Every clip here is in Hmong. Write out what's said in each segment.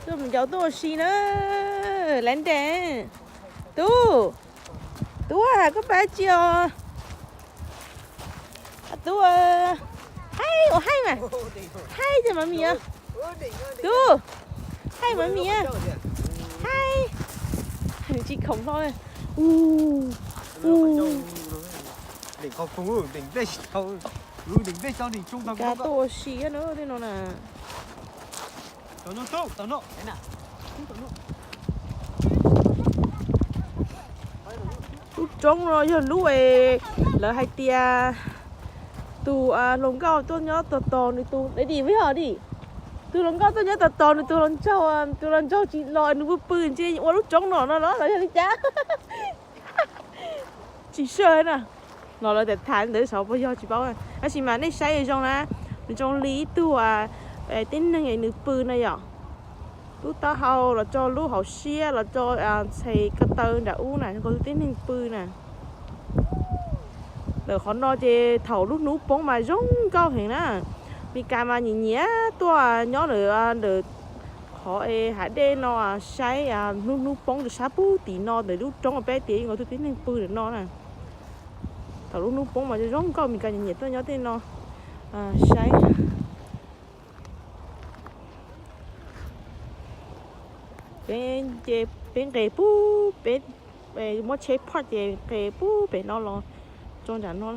Tuaj mus ncaus tuaj ua si na. Laiv nres. Tub, tub, koj pab tsi os? Tub, haib, ua haib mas. Haib ces mas mis. Tub, haib mas mis. Haib. Tsis khoom hlo. Ub, ub. Kab tuaj ua si na tej no na. Lub roob no yog lub es lawv hais tias tus hluas nkauj tuaj nyob tos tos nws tus, dim dim, tus hluas nkauj tuaj nyob tos tos nws tus hluas nraug, tus hluas nraug tsis los nws pw pw ntshe ua lub roob no no los yog li cas. Tsis saj na. Los lawv tham tham ntawd saum puas yog tsis paub, tab sis mas nej saib zoo na, nws zoo li ib tug tib neeg nws pw na yom. Lub taub hau los tso lub hauv siab los tso ntxhais ko taw nram ub na, nkaus tib neeg pw na. Lawm qhov no ces thaum lub hnub poob mas zoo nkauj heev na. Mes kas mas nyiam nyiam tuaj nyob lawm, lawm qhov hav dej no saib hnub hnub poob rau sab pub tim no ntawm lub roob peb tias nkaus tib neeg pw ntawm no na. Thaum lub hnub poob mas zoo nkauj, Mes kas nyiam nyiam tuaj nyob tej no saib. Peb ces peb nqes pub peb, muab tsheb park ces nqes pub pem no los tso nram no.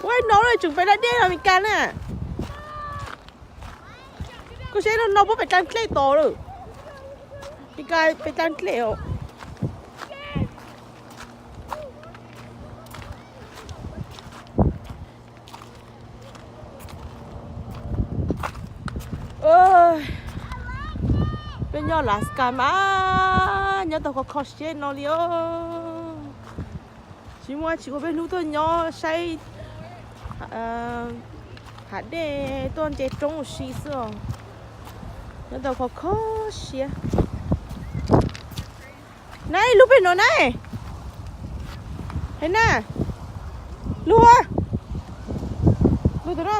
Ua no tseem pem dab dej no Mes kas na. Koj saib no no puab pem dlaag dlej tod lawm. Mes kas pem dlaag dlej os. Peb nyob Alaska mas nyob tau khov kho siab no li os. Tsis muaj tsis ua peb hnub tuaj nyob saib hav dej tuaj ntsia roob ua si xwb os. Nyob tau khov kho siab. Na, lub pem no na. Hais na. Lub, lub tus no.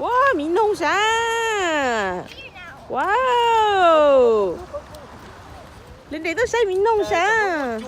Ua, miv noog sav. Wow. Lawv nres tuaj saib miv noog sav.